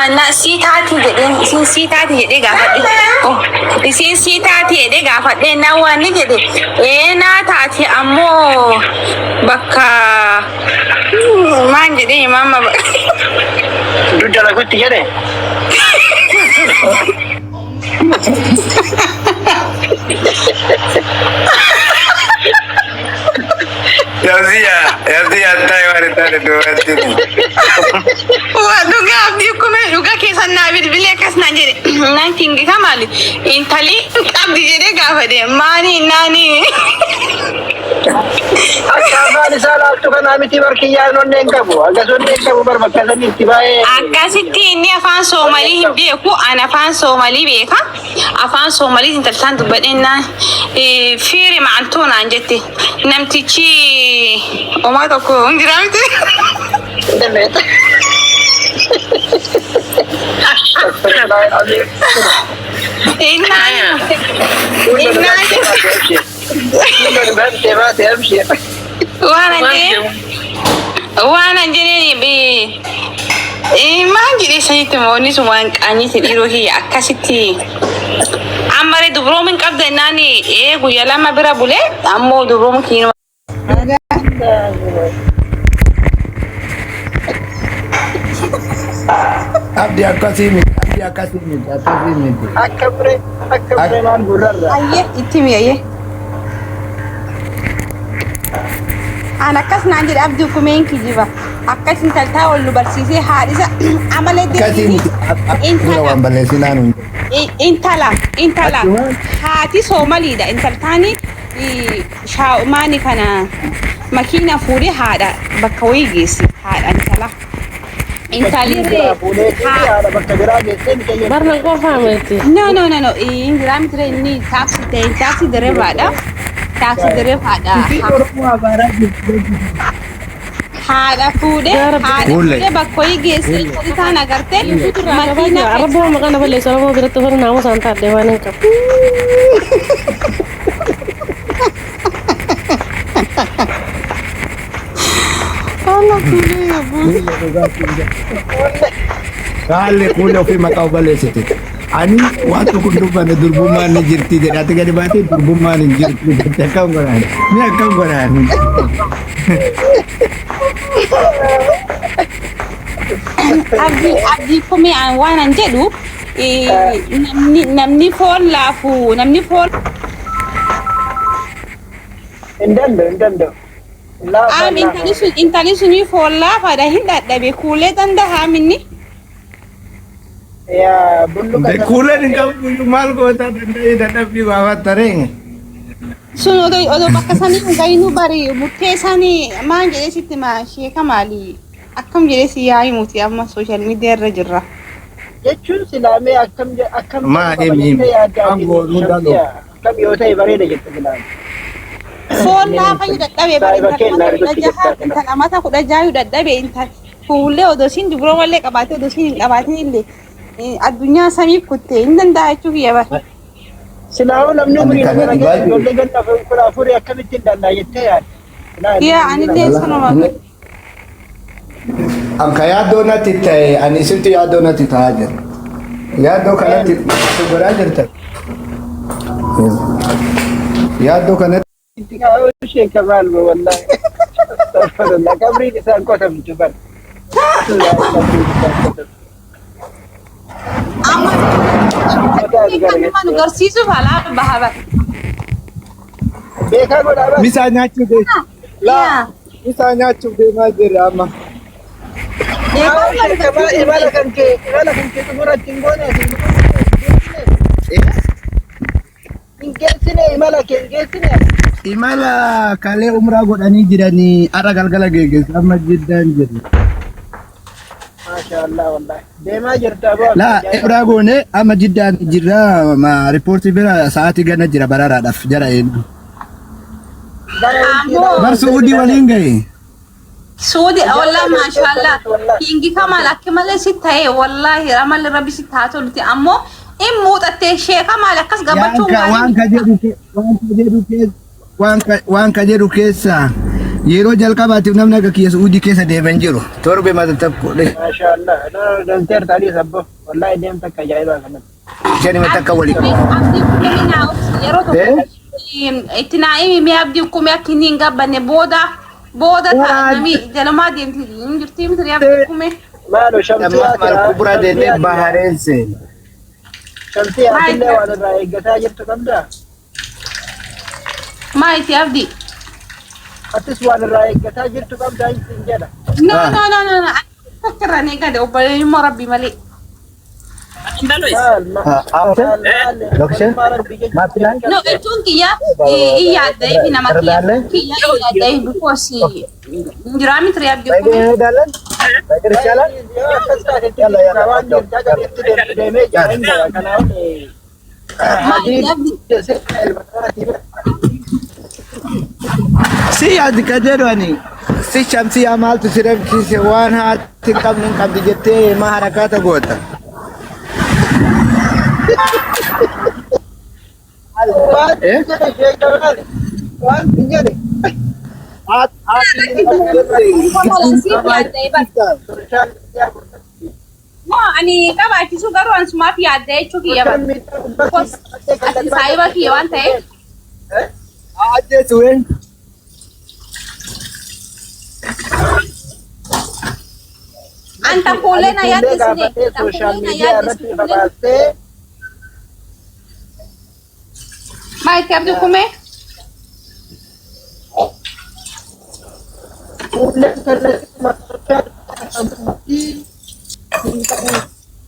Na sii taati jedheen, isiin sii taati jedhee gaafadhe. Oh, isiin sii taati jedhee gaafadhe na waan ni jedhe. Ee naa taati ammoo bakka maan jedhee imaama. Dugda lagutti jedhe. Yaziya, yaziya taa'e waan hin taane duubatti. Waa dhugaa abdii kuma dhugaa keessan naa bilbilee akkas naan jedhe naan kingi kamaali intali qabdi jedhee gaafate maani naani. Akka afaan isaa laaltu kanaa miti barkiyyaan onnee hin qabu. Akkas onnee hin qabu bar bakka sanitti baay'ee. Akkasitti inni afaan Soomalii hin beeku, an afaan Soomalii beeka. Afaan Soomalii intaltaan dubbadhennaan fiiri ma'antuu naan jette. Namtichi homaa tokko hin jiraa miti. Innaan innaan waan an jedheen waan an jedheen maal jedhee sanitti immoo inni sun waan qaanyiiti dhiiroo kiyya akkasitti ammaree dubroomin hin qabda innaan ee guyya lama bira bulee ammoo dubroomin kiyya. Abdi akkasii miti, abdi akkasii miti, akkasii miti. Akka biree akka biree maal gurrarra. Ayyee itti himi ayyee. An akkas naan jedhe abdii kumeen kijiba. Akkas intaltaa wal nu barsiisee haadhisa amala Akkasii miti. Dura waan balleessinaa nuun. Intala intala haati soomaliidha intaltaani shaa'umaani kana makiina fuudhee haadha bakka wayii geessi haadha intala. Intalli Biraa fuudhee haadha bakka biraa geessee mucayyoo. Barna qofaa miti. No, no, no, no. Inni miti inni taaksii ta'e taaksii direevaadha. Taaksii direevaadha. Oromoo abaaraa jirti. Haadha fuudhee haadha Fuullee. fuudhee bakka wayii geessee intalli taan agartee makiina Araboo maqaa na balleessu Araboo biratti ofirra naamusa hin taadde waan hin qabu. Kaalle kuulee ofii maqaa of balleessite. Ani waan tokko hin dubbanne durbummaan ni jirti jedhe. Ati gadi baatee durbummaan hin jirti jette akkam godhaan. Ni akkam godhaan. Abdii abdii komee an waan an jedhu namni foon laafu namni foon Hin danda'u hin danda'u. Laafaan Am intali sun intali sunii foon laafaadha hin dhadhabe kuulee danda'a minni. Yaa bulluqa. Kuuleen hin qabu iyyuu maal goota danda'ee dadhabbii baafattaree. Sun odoo odoo bakka sanii hin gahinu bari murtee sanii maal jedhee sitti maa sheeka maali akkam jedhee si yaa himuti amma sooshaal miidiyaa irra jirra. Jechuun silaamee akkam akkam Maa qaba himi himi. jettee yaadda Waan goonuu danda'u. Akkam yoo ta'e bareeda jette silaamee. Foon laafa yoo dadhabe bari Saayiba intala keenya mata kudha argachuu jaha jettaa kana. intala mata kudha jaha yoo dadhabe intala fuullee odoo siin dubroo mallee qabaatee odoo siin hin qabaatin illee addunyaa samii kuttee hin danda'a jechuu kiyya bara. Silaa'uu namni Ani umurii kana kana dhibaa keessa jiru. ijoollee ganna 14 akkamittiin danda'a jettee yaadda. Silaa Yaa anillee sanuma. Anka yaaddoo natti ta'e ani isintu yaaddoo natti ta'aa jira. Yaaddoo kanatti godhaa jirta. Yaaddoo kanatti. Itti kaa'uu ishee kamaal wallahi. Astaghfirullah qabriin isaan qotamtu bar. Wallahi qabriin isaan qotamtu. Amma kanuma nu garsiisuuf alaa baha bara. Beekaa godhaa bar. Misaa nyaachuu deema. Laa misaa nyaachuuf deemaa jirra amma. Kaa'uu ishee kamaa imala kan kee imala kan kee xumuratti hin goone ati hin Hin geessine imala kee hin geessine. Imala kalee umraa godhanii jiranii har'a galgala geggeessu amma jiddaan jiru. Maasha Allah wallahi. Deemaa jirta aboo. Laa umraa goone amma jiddaan jirra ma riippoortii bira sa'aatii gana jira bararaadhaaf jara eenyu. Ammoo Bar Su'uudii waliin gahe. Suudi wallahi maashaallah kingi kamaal akka malee si ta'e wallahi amalli rabbi si haa toluti ammoo in muuxattee sheeka maal akkas gammachuun Waan gaarii ka jedhu waan ka jedhu keessa waan ka jedhu keessa Yeroo jalqabaatiif namni akka kiyya Su'uudii keessa deeman jiru. Torbe mata tokko Maashaallah. Galteerta adiis abbo. Wallaahi deemta akka ajaa'ibaa kanatti. Shani takka waliin. Abdii kumee naa obsi yeroo tokko itti naa himi mee abdii kumee akka inni hin gabbanne booda booda ta'a nami jalumaa deemti hin jirti miti abdii kumee. Maalo shamsii Ammas maal kubraa deemee Bahareen seene. Shamsii atillee waan irraa eeggataa jirtu qabdaa? Maa itti abdii? Atis waan irraa eeggataa jirtu qabdaa hin jedha. No no no no no. Takka irraa ni eegale obboleeyyiin rabbi malee. Maal maal maal Location? maal rabbi jechuun No, jechuun kiyya in yaadda'ee fi nama kiyya kiyya in yaadda'ee because jiraa miti abdii kumee. Yoo akkas taate waan deemtaa gadeetti deemee jira hin jira. Kanaaf Maa itti abdii? Si yaadi ka jedhu ani si shamsiyaa maaltu si rakkise waan haati hin qabne hin qabdi jettee maa harakaata goota. Waan jedhe sheekamaal waan jedhe Haati hin qabdu jettee Siif yaadda'ee bara. social media No, ani qabaachisu garuu an sumaaf yaadda'ee jechuu kiyya bara. Because ati saahiba kiyya waan ta'eef. Ajjeesu ween. An takkuulee na yaaddessine. Gaafatee social Takkuulee na media irratti yaaddessine. babaastee Maa itti abdii kumee? fuulleen kallattii social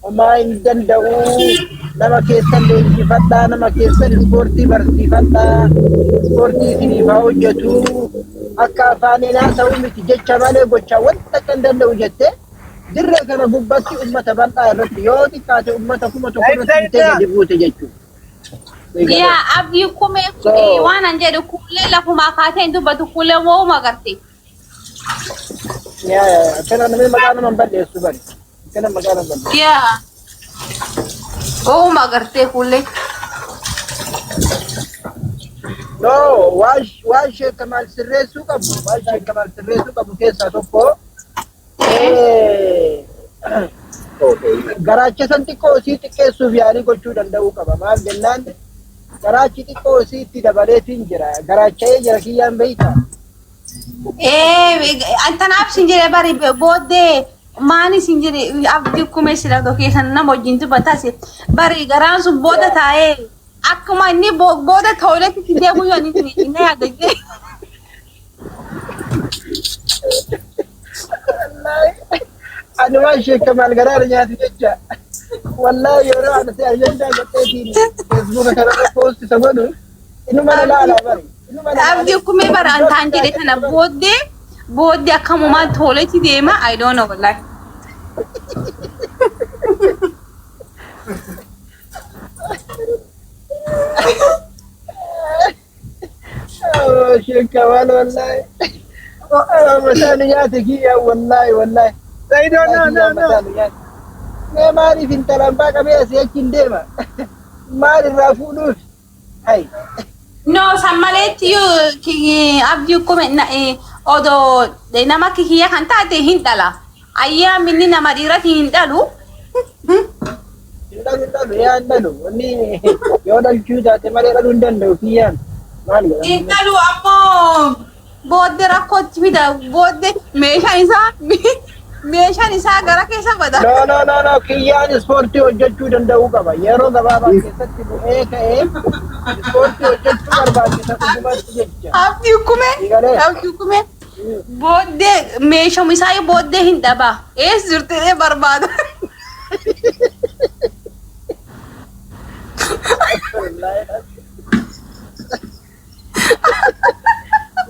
homaa hin danda'u. Nama keessan leenjifadhaa, nama keessan ispoortii barsiifadhaa, ispoortii isiniif haa hojjetu. Akka afaaniin haasa'u miti jecha malee gochaa wanta akka hin danda'u jettee dirree kana gubbatti ummata bal'aa irratti yoo xiqqaate ummata 1000 irratti bitee gadi buute jechuudha. Yaa abdii kumee waan an jedhu kuulee lafumaa kaatee hin dubbatu kuulee mo'uma agarte. Yaa yaa akkana namni maqaa nama hin balleessu bari. Akkana maqaa nama hin balleessu. Yaa mo'uma agartee kuulee. No, waan waan sheekamal sirreessuu qabu, waan sheekamal sirreessuu qabu keessaa tokko garaacha san xiqqoo isii xiqqeessuuf yaalii gochuu danda'uu qaba. Maal jennaan garaachi xiqqoo isii itti dabaleetiin jira. Garaacha'ee jira kiyyaan beeyta. Tanaaf sin jedhe bari booddee maani sin jedhe abdii kumee sila keessan nama wajjin dubbatas bari garaan sun booda taa'ee akkuma inni booda toiletti deemu yoo inni inni yaada jedhe. Ani waan sheekamal garaa nyaatu jecha. Wallaahi yeroo ani si ajandaa godheetiin feesbuuka kanarra post isa godhu inuma na laala bari. Inuma na laala. Abdii kumee bara an taan jedhe kana booddee booddee akkamumaan toiletti deema I don't know wallahi. Sheekamal wallaahi. Mataan nyaate kiyya wallaahi wallaahi. Saidoo no no no. Mee maaliif intalaan baa qabee asii achi hin deema? Maal irraa fuudhuuf? Hai. No, san maleetti yoo abdii kume odoo nama kiyya kan taate hin dhala. Ayyaa minni nama dhiirati hin dhalu. Hin dhalu hin dhalu yaa hin dhalu. Wanni yoo dhalchuu taate malee dhaluu hin danda'u kiyyaan. Maal godhan? Hin dhalu ammoo booddee rakkootti fida booddee meeshaan isaa gara keessa bada. No no no no kiyyaan ispoortii hojjechuu danda'uu qaba. Yeroo gabaabaa keessatti bu'ee ka'ee ispoortii hojjechuu barbaachisa dhugumatti jecha. Abdii kumee abdii kumee booddee meeshaan isaa booddee hin dhaba. Eessa jirtee barbaada.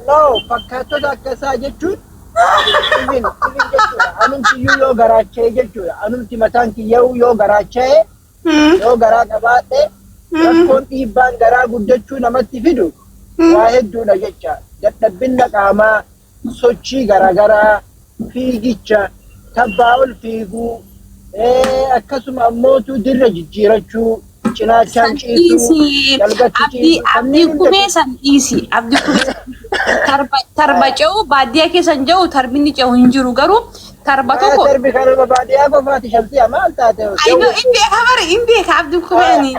No, fakkaattota akkasaa jechuun even even jechuudha. Anumti iyyuu yoo garaacha'e jechuudha. Anumti mataan kiyya'uu yoo garaacha'e yoo garaa qabaadhe rakkoon dhiibbaan garaa guddachuu namatti fidu waa hedduudha jecha. Dadhabbinna qaamaa, sochii garaagaraa, fiigicha, tabbaa ol fiiguu, akkasuma ammootu dirra jijjiirachuu, cinaachaan San ciisuu, dhiisi. dalgatti Abdii ciisuu abdii kanneen hunda kumee san dhiisi. Abdii kumee san dhiisi. Tarba tarba ce'u baadiyyaa keessa hin jiru, tarbinni ce'u hin jiru, garuu tarba tokko. Tarbi kanuma baadiyyaa qofaati, Shamsiya, maal taate? I know, in beeka bara, in beeka Abdii Kubeeni.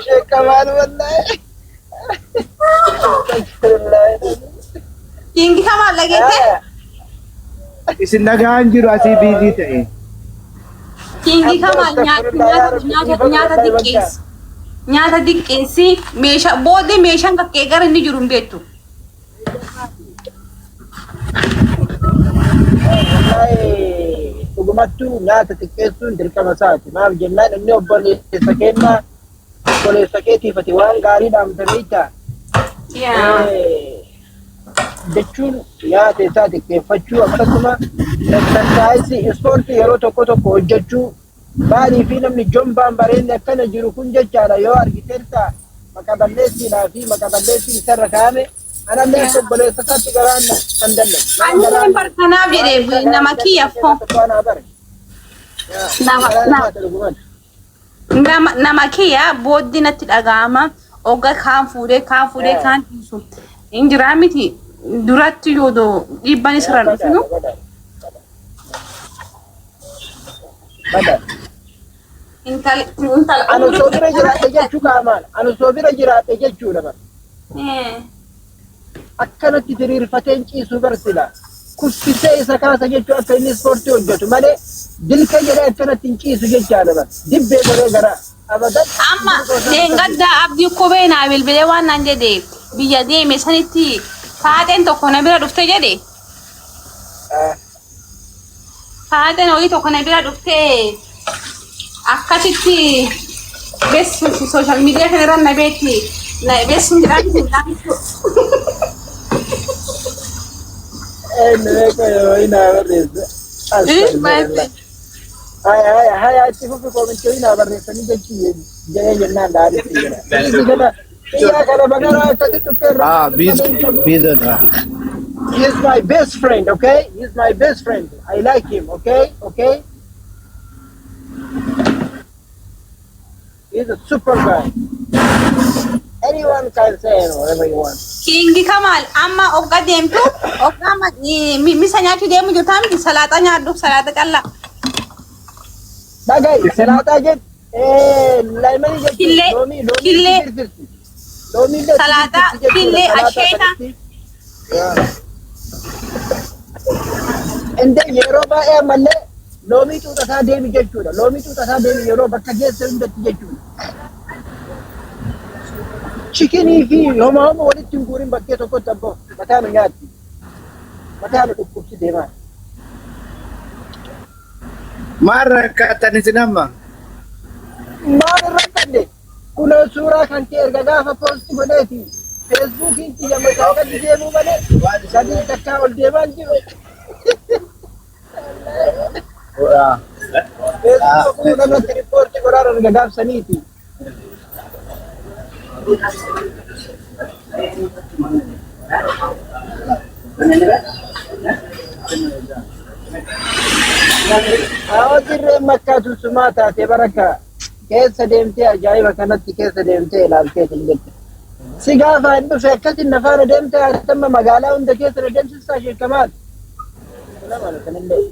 Sheekamaan wallaahi. Kingi kamaa dhageette? Isin dhagaan jiru asii busy ta'e. Kingi kamaa nyaata nyaata nyaata xiqqeessi. Nyaata xiqqeessi, meeshaa booddee meeshaan kakkee gara inni jiru hin beektu. Wallaahi dhugumattuu nyaata xiqqeessuun dirqama isaati. Maaf jennaan, inni obboleessa kennaa, obboleessa keetiif ati waan gaarii dhaamte, beektaa? Jechuun nyaata isaa xiqqeeffachuu, akkasuma exercise, ispoortii yeroo tokko tokko hojjechuu. Maalii fi namni jombaan bareenni akkana jiru kun jechaadha, yoo argiteerta maqa balleessiidhaa fi maqa balleessiin isarra kaa'ame, anallee akka obboleessa isaatti garaan kan dallan. Ani kun barkanaaf jedhee nama kiyya fo. Nama nama nama kiyya booddee natti dhaga'ama. Ogga kaan fuudhee kaan fuudhee kaan dhiisu. Hin jiraa miti, duratti yoo dhiibbaan isirraan dhufinu. Intal intala Ani osoo bira jiraadhe jechuu qaamaan, ani osoo bira jiraadhe jechuudha bara. Akkanatti diriirfateen ciisu barsila. Kuffisee isa kaasa jechuu, akka inni ispoortii hojjetu malee dilka jedhee akkanatti hin ciisu jechaadha bara. Dibbee godhee gara abadan. Amma leengaddaa Abdii Kophee naa bilbilee waan naan jedhe, biyya deeme sanitti faaxeen tokko na bira dhufte jedhe. Faaxeen horii tokko na bira dhufte, akkasitti bes social media kana irra na beekti. Na beeksisuun jedhaan. Eenyu beeka yeroo inni naa barreesse. Astagfirullah. Haya haya haya, itti fufi, comment ii naa barreessanii jechuu jedhee jennaan dhaadhitti jira. Biyyi kana biyya kana bagaraa akkasitti dhuftee irraa. Ah, busy busy dha. He's my best friend, okay? He's my best friend. I like him, okay? Okay? He's a super guy. Anyone can say whatever you want. Kingi Kamal, amma ogga deemtu, ogga amma misa nyaachuu deemu jirtaa miti, salaaxaa nyaadhu, salaaxa callaa. Dhaga'i, salaaxaa jedhu, lemon jechuun Killee, loomii, loomii killee. itti firfirti. Loomii illee itti Salaaxaa, firfirti jechuudha, killee, salaaxaa asheeta. sanatti. Inde yeroo baay'ee ammallee loomii xuuxataa deemi jechuudha. Loomii xuuxataa deemi yeroo bakka geesse hundatti jechuudha. Chicken fi homa homa walitti hin guurin bakkee tokkotti, abboo mataa nu nyaatti. Mataa nu dhukkubsi deemaa. Maal rakkatan isin amma? Maal irra kadhe? Kunoo suuraa kan kee erga gaafa post godheeti. Feesbuukiin kiyya mataa gadi deemuu malee sadii takkaa ol deemaa hin jiru. Feesbuuka kun irratti report godhaan erga gaafsaniiti. Haa, dirreen Makkaatu sumaa taate baraka keessa deemtee, ajaa'iba kanatti keessa deemtee ilaaltee hin jette. Si gaafa hin dhufe akkasin na faana deemtee, amma magaalaa hunda keessa na deemsistaa, sheekamaal. Nama kanallee.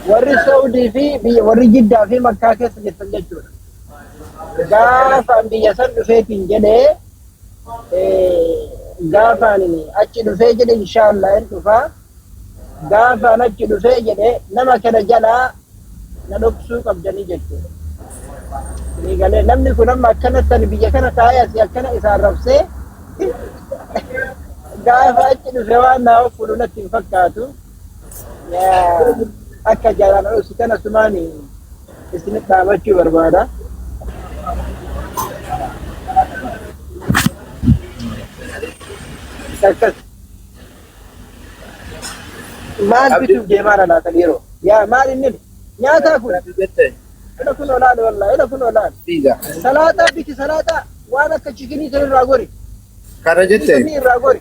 Warri Saudii fi biyya warri Jiddaa fi Makkaa keessa jirtan jechuudha. Gaafa biyya san dhufeetiin jedhee, gaafaan achi dhufee jedhe, inshaallah hin dhufaa. Gaafaan achi dhufee jedhe, nama kana jalaa na dhoksuu qabdanii jechuudha. Ni galee, namni kun amma akkanatti ani biyya kana taa'ee asii akkana isaan rabsee, gaafa achi dhufe waan naa of fuudhu natti hin fakkaatu. Akka jalaan dhoksu kana sumaan isinitti dhaamachuu barbaada. Akkas. Maal bituuf deemaa laatan yeroo? Yaa, maal inni nyaataa kun? Ila kun olaal, wallahi ila kun olaal. Salaaxaa biti, salaaxaa waan akka chicken san irraa gori. Kana jette? Chicken irraa gori.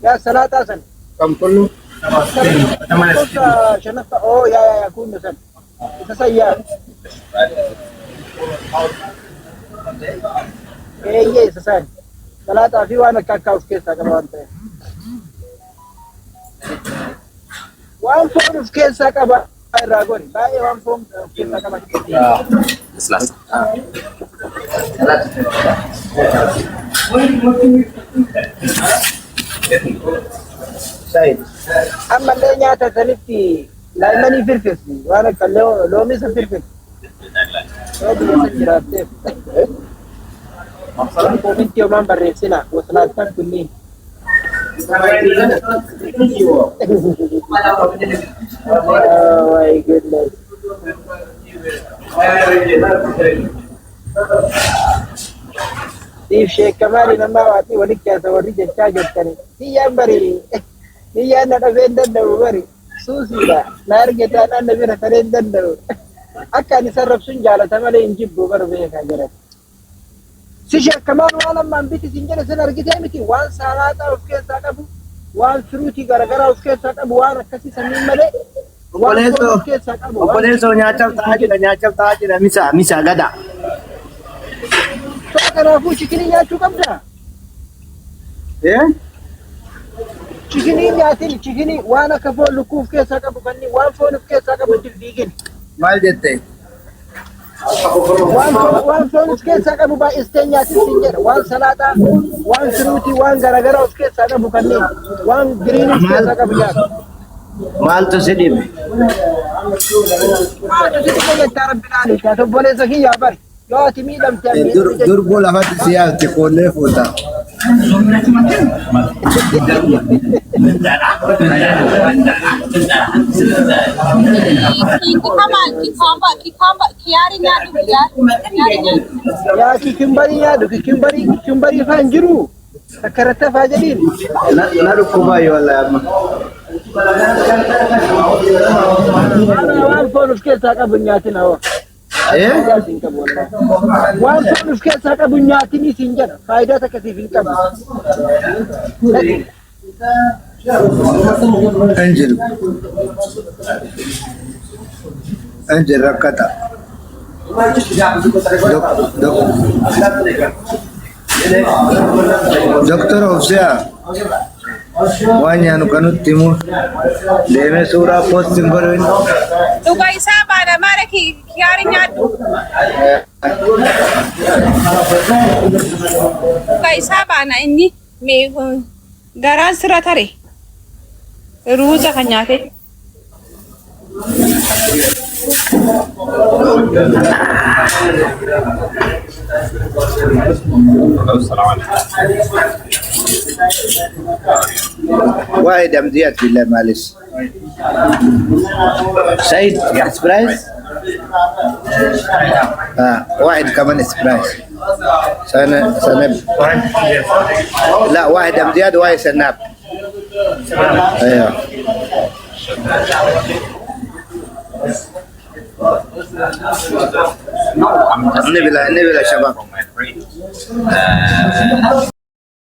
Yaa, salaaxaa san. Kam kullu? Lakkoofsa shanaffaa oo yaa yaa yaa kun san isa san yaa eeyyee isa san salaaxaa fi waan akka akkaa of keessaa qaba waan ta'eef. Waan foon of keessaa qaba irraa gori baay'ee waan foon of keessaa qaba. ለስላሳ Ammallee nyaata sanitti laayimmanii firfirsi waan akka loomii san firfirsi. Yoo biyya san jiraatteef. Koomintii homaan barreessina waslaattan kunniin. Oh my goodness. Siif sheekamaali namaa waatii walitti keessa warri jechaa jirtani. Niyyaan bari niyyaan na dhabee hin danda'u bari suusiidha. Na arge taanaan na bira taree hin danda'u. Akka ani sarrabsuun jaalata malee hin jibbu baru beekaa jiran. Si sheekamaan waan ammaan biti sin jedhe sin argitee miti waan salaaxaa of keessaa qabu waan firuutii garaagaraa of keessaa qabu waan akkasii sanniin malee waan foon of keessaa qabu waan Obboleessoo nyaachaaf ta'aa jira nyaachaaf ta'aa jira misa misa gada. Tola kanaafuu chickenii nyaachuu qabdaa? Eh? Chickenii nyaatin chickenii waan akka foon lukkuu of keessaa qabu kanneen waan foon of keessaa qabu itti fiigin. Maal jette? Waan foon of keessaa qabu baay'istee nyaatin sin jedha. Waan salaaxaa, waan firuutii, waan garaagaraa of keessaa qabu kanneen waan greenii of keessaa qabu nyaatu. Maaltu si dhibe? Maaltu si dhibe jettaa rabbi laali. Ati obboleessa kiyyaa bari. Yoo ati miidhamte ani miidhame jechuudha. Durboo lafatti si yaafte qoollee fuuta. Kikama, kikamba, kikamba, kiyaari nyaadhu, kiyaari nyaadhu. Yaa cucumberii nyaadhu cucumberii cucumberii faan jiru. Takkarratti hafaa jedhiin. Na dhukkubaa yoo wallahi amma. Waan foon of keessaa qabu hin nyaatin hawaa. Eh? Faayidaa siin qabu wallahi. Waan foon of keessaa qabu hin nyaatinii siin jedha. Faayidaa takka siif hin qabu. Hin jiru. Hin jiru rakkata. Doktora Obsiyaa waan nyaannu kan nutti himu deemee suuraa post hin godhin. Dhuga isaa baana maara kiyaari nyaadhu. Dhuga isaa baana inni garaan sirra tare. Ruuza kan nyaate. واحد أمزيات بالله معلش سعيد سبرايز آه واحد كمان سبرايز سنة سنة لا واحد أمزياد وواحد سناب ايوه نبلا نبلا شباب.